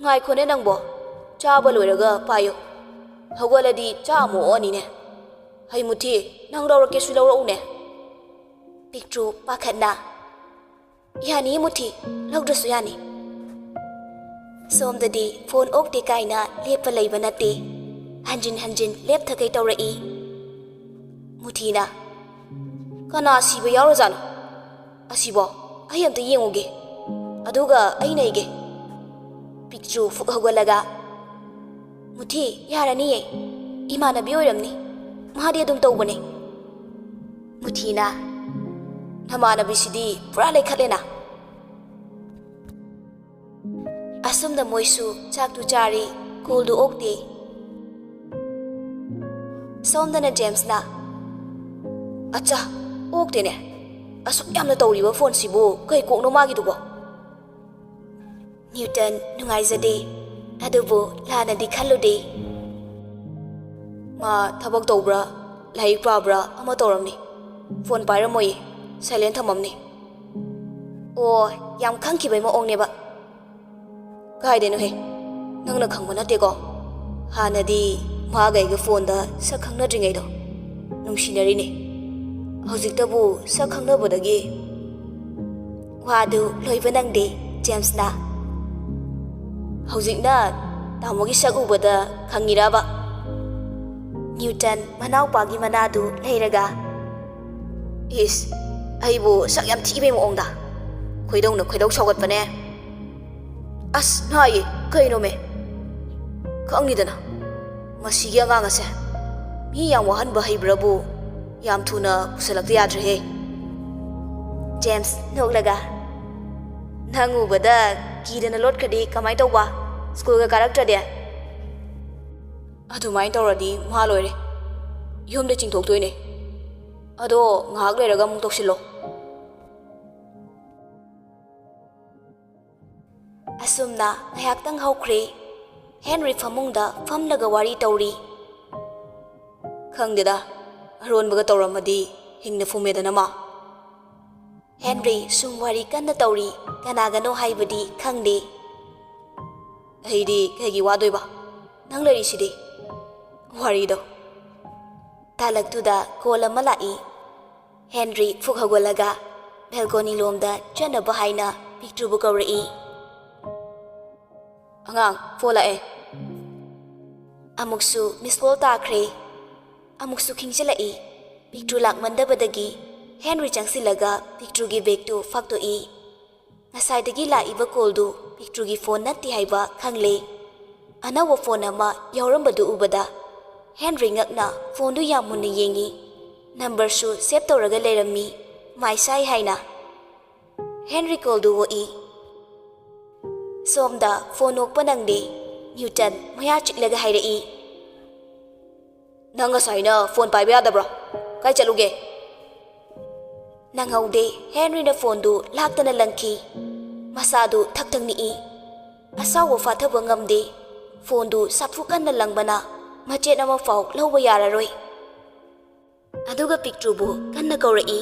"ꯉꯥꯏꯈꯣꯅꯦ ꯅꯪꯕꯣ, ꯆꯥꯕ ꯂꯣꯏꯔꯒ ꯄꯥꯏꯌꯣ꯫ ꯍꯧꯒꯠꯂꯗꯤ ꯆꯥꯛ ꯑꯃꯨꯛ ꯑꯣꯛꯑꯅꯤꯅꯦ꯫ ꯍꯩ ꯃꯨꯊꯤ, ꯅꯪ ꯂꯧꯔꯛꯀꯦꯁꯨ ꯂꯧꯔꯛꯎꯅꯦ꯫" ꯄꯤꯛꯇ꯭ꯔꯨ ꯄꯥꯈꯠꯅ, "ꯌꯥꯅꯤ ꯃꯨꯊꯤ, ꯂꯧꯗ꯭ꯔꯁꯨ ꯌꯥꯅꯤ꯫ ꯁꯣꯝꯗꯗꯤ ꯐꯣꯟ ꯑꯣꯛꯇꯦ ꯀꯥꯏꯅ ꯂꯦꯞꯄ ꯂꯩꯕ ꯅꯠꯇꯦ, ꯍꯟꯖꯤꯟ ꯍꯟꯖꯤꯟ ꯂꯦꯞꯊꯈꯩ ꯇꯧꯔꯛꯏ꯫" ꯃꯨꯊꯤꯅ, "ꯀꯅꯥ ꯁꯤꯕ ꯌꯥꯎꯔꯖꯥꯠꯅꯣ? ꯑꯁꯤꯕꯣ, ꯑꯩ ꯑꯝꯇ ꯌꯦꯡꯉꯨꯒꯦ, ꯑꯗꯨꯒ ꯑꯩ ꯅꯩꯒꯦ꯫" ꯄꯤꯛꯇ꯭ꯔꯨ ꯐꯨꯛ ꯍꯧꯒꯠꯂꯒ, "ꯃꯨꯊꯤ, ꯌꯥꯔꯅꯤꯌꯦ, ꯏꯃꯥꯟꯅꯕꯤ ꯑꯣꯏꯔꯝꯅꯤ, ꯃꯥꯗꯤ ꯑꯗꯨꯝ ꯇꯧꯕꯅꯦ꯫" ꯃꯨꯊꯤꯅ, "ꯅꯃꯥꯟꯅꯕꯤꯁꯤꯗꯤ ꯄꯨꯔꯥ ꯂꯩꯈꯠꯂꯦꯅ꯫" ꯑꯁꯨꯝꯅ ꯃꯣꯏꯁꯨ ꯆꯥꯛꯇꯨ ꯆꯥꯔꯤ, ꯀꯣꯜꯗꯨ ꯑꯣꯛꯇꯦ꯫ ꯁꯣꯝꯗꯅ ꯖꯦꯝꯁꯅ, "ꯑꯠꯆꯥ, ꯑꯣꯛꯇꯦꯅꯦ꯫ ꯑꯁꯨꯛ ꯌꯥꯝꯅ ꯇꯧꯔꯤꯕ ꯐꯣꯟꯁꯤꯕꯨ ꯀꯩ ꯀꯣꯛꯅꯣ ꯃꯥꯒꯤꯗꯨꯕꯣ?" ꯅ꯭ꯌꯨꯇꯟ ꯅꯨꯡꯉꯥꯏꯖꯗꯦ, ꯑꯗꯨꯕꯨ ꯂꯥꯟꯅꯗꯤ ꯈꯜꯂꯨꯗꯦ꯫ "ꯃꯥ ꯊꯕꯛ ꯇꯧꯕ꯭ꯔꯥ, ꯂꯥꯏꯔꯤꯛ ꯄꯥꯕ꯭ꯔꯥ ꯑꯃ ꯇꯧꯔꯝꯅꯤ꯫ ꯐꯣꯟ ꯄꯥꯏꯔꯝꯃꯣꯏꯌꯦ, ꯁꯥꯏꯂꯦꯟ ꯊꯝꯃꯝꯅꯤ꯫" "ꯑꯣ, ꯌꯥꯝ ꯈꯪꯈꯤꯕꯩ ꯃꯑꯣꯡꯅꯦꯕ꯫" "ꯀꯥꯏꯗꯩꯅꯣꯍꯦ, ꯅꯪꯅ ꯈꯪꯕ ꯅꯠꯇꯦꯀꯣ꯫ ꯍꯥꯟꯅꯗꯤ ꯃꯥꯒ ꯑꯩꯒ ꯐꯣꯟꯗ ꯁꯛ ꯈꯪꯅꯗ꯭ꯔꯤꯉꯩꯗꯣ ꯅꯨꯡꯁꯤꯅꯔꯤꯅꯦ꯫ ꯍꯧꯖꯤꯛꯇꯕꯨ ꯁꯛ ꯈꯪꯅꯕꯗꯒꯤ" ꯋꯥꯗꯨ ꯂꯣꯏꯕ ꯅꯪꯗꯦ ꯖꯦꯝꯁꯅ꯫ "ꯍꯧꯖꯤꯛꯅ ꯇꯥꯃꯣꯒꯤ ꯁꯛ ꯎꯕꯗ ꯈꯪꯉꯤꯔꯕ?" ꯅ꯭ꯌꯨꯇꯟ ꯃꯅꯥꯎꯄꯥꯒꯤ ꯃꯅꯥꯗꯨ ꯂꯩꯔꯒ, "ꯏꯁ, ꯑꯩꯕꯨ ꯁꯛ ꯌꯥꯝ ꯊꯤꯕꯩ ꯃꯑꯣꯡꯗ꯫ ꯈꯣꯏꯗꯧꯅ ꯈꯣꯏꯗꯧ ꯁꯥꯎꯒꯠꯄꯅꯦ꯫ ꯑꯁ, ꯅꯥꯏꯌꯦ, ꯀꯩꯅꯣꯃꯦ? ꯈꯪꯅꯤꯗꯅ, ꯃꯁꯤꯒꯤ ꯑꯉꯥꯡ ꯑꯁꯦ ꯃꯤ ꯌꯥꯝ ꯋꯥꯍꯟꯕ ꯍꯩꯕ꯭ꯔꯕꯨ, ꯌꯥꯝ ꯊꯨꯅ ꯄꯨꯁꯜꯂꯛꯇ ꯌꯥꯗ꯭ꯔꯦꯍꯦ꯫" ꯖꯦꯝꯁ ꯅꯣꯛꯂꯒ, "ꯅꯪ ꯎꯕꯗ ꯀꯤꯗꯅ ꯂꯣꯠꯈ꯭ꯔꯗꯤ ꯀꯃꯥꯏ ꯇꯧꯕ? ꯁ꯭ꯀꯨꯜꯒ ꯀꯥꯔꯛꯇ꯭ꯔꯗꯤ?" "ꯑꯗꯨꯃꯥꯏꯅ ꯇꯧꯔꯗꯤ ꯃꯥ ꯂꯣꯏꯔꯦ꯫ ꯌꯨꯝꯗ ꯆꯤꯡꯊꯣꯛꯇꯣꯏꯅꯦ꯫ ꯑꯗꯣ ꯉꯥꯏꯍꯥꯛ ꯂꯩꯔꯒ ꯑꯃꯨꯛ ꯇꯧꯁꯤꯜꯂꯣ꯫" ꯑꯁꯨꯝꯅ ꯉꯥꯏꯍꯥꯛꯇꯪ ꯍꯧꯈ꯭ꯔꯦ꯫ ꯍꯦꯟꯔꯤ ꯐꯃꯨꯡꯗ ꯐꯝꯂꯒ ꯋꯥꯔꯤ ꯇꯧꯔꯤ꯫ "ꯈꯪꯗꯦꯗ, ꯑꯔꯣꯟꯕꯒ ꯇꯧꯔꯝꯃꯗꯤ ꯍꯤꯡꯅ ꯐꯨꯝꯃꯦꯗꯅ ꯃꯥ꯫" ꯍꯦꯟꯔꯤ ꯁꯨꯝ ꯋꯥꯔꯤ ꯀꯟꯅ ꯇꯧꯔꯤ, ꯀꯅꯥꯒꯅꯣ ꯍꯥꯏꯕꯗꯤ ꯈꯪꯗꯦ꯫ "ꯑꯩꯗꯤ ꯀꯩꯒꯤ ꯋꯥꯗꯣꯏꯕ? ꯅꯪ ꯂꯩꯔꯤꯁꯤꯗꯤ꯫" ꯋꯥꯔꯤꯗꯣ꯫ ꯇꯥꯂꯛꯇꯨꯗ ꯀꯣꯜ ꯑꯃ ꯂꯥꯛꯏ꯫ ꯍꯦꯟꯔꯤ ꯐꯨꯛ ꯍꯧꯒꯠꯂꯒ ꯕꯦꯜꯀꯣꯅꯤ ꯂꯣꯝꯗ ꯆꯠꯅꯕ ꯍꯥꯏꯅ ꯄꯤꯛꯇ꯭ꯔꯨꯕꯨ ꯀꯧꯔꯛꯏ꯫ "ꯑꯉꯥꯡ, ꯐꯣꯟ ꯂꯥꯛꯑꯦ꯫" ꯑꯃꯨꯛꯁꯨ ꯃꯤꯁ ꯀꯣꯜ ꯇꯥꯈ꯭ꯔꯦ꯫ ꯑꯃꯨꯛꯁꯨ ꯈꯤꯡꯖꯤꯜꯂꯛꯏ꯫ ꯄꯤꯛꯇ꯭ꯔꯨ ꯂꯥꯛꯃꯟꯗꯕꯗꯒꯤ ꯍꯦꯟꯔꯤ ꯆꯪꯁꯤꯜꯂꯒ ꯄꯤꯛꯇ꯭ꯔꯨꯒꯤ ꯕꯦꯒꯇꯨ ꯐꯥꯛꯇꯣꯛꯏ꯫ ꯉꯁꯥꯏꯗꯒꯤ ꯂꯥꯛꯏꯕ ꯀꯣꯜꯗꯨ ꯄꯤꯛꯇ꯭ꯔꯨꯒꯤ ꯐꯣꯟ ꯅꯠꯇꯦ ꯍꯥꯏꯕ ꯈꯪꯂꯦ꯫ ꯑꯅꯧꯕ ꯐꯣꯟ ꯑꯃ ꯌꯥꯎꯔꯝꯕꯗꯨ ꯎꯕꯗ ꯍꯦꯟꯔꯤ ꯉꯛꯅ ꯐꯣꯟꯗꯨ ꯌꯥꯝ ꯃꯨꯟꯅ ꯌꯦꯡꯏ꯫ ꯅꯝꯕꯔꯁꯨ ꯁꯦꯚ ꯇꯧꯔꯒ ꯂꯩꯔꯝꯃꯤ, ꯃꯥꯏ ꯁꯥꯏ ꯍꯥꯏꯅ꯫ ꯍꯦꯟꯔꯤ ꯀꯣꯜꯗꯨ ꯑꯣꯛꯏ꯫ ꯁꯣꯝꯗ ꯐꯣꯟ ꯑꯣꯛꯄ ꯅꯪꯂꯦ꯫ ꯅ꯭ꯌꯨꯇꯟ ꯃꯌꯥ ꯆꯤꯛꯂꯒ ꯍꯥꯏꯔꯛꯏ꯫ "ꯅꯪ ꯉꯁꯥꯏꯅ ꯐꯣꯟ ꯄꯥꯏꯕ ꯌꯥꯗꯕ꯭ꯔꯣ? ꯀꯥꯏ ꯆꯠꯂꯨꯒꯦ?" ꯅꯪꯍꯧꯗꯦ, ꯍꯦꯟꯔꯤꯅ ꯐꯣꯟꯗꯨ ꯂꯥꯛꯇꯅ ꯂꯪꯈꯤ꯫ ꯃꯁꯥꯗꯨ ꯊꯛ ꯊꯛ ꯅꯤꯛꯏ꯫ ꯑꯁꯥꯎꯕ ꯐꯥꯊꯕ ꯉꯝꯗꯦ꯫ ꯐꯣꯟꯗꯨ ꯁꯥꯐꯨ ꯀꯟꯅ ꯂꯪꯕꯅ ꯃꯆꯦꯠ ꯑꯃꯐꯥꯎ ꯂꯧꯕ ꯌꯥꯔꯔꯣꯏ꯫ ꯑꯗꯨꯒ ꯄꯤꯛꯇ꯭ꯔꯨꯕꯨ ꯀꯟꯅ ꯀꯧꯔꯛꯏ꯫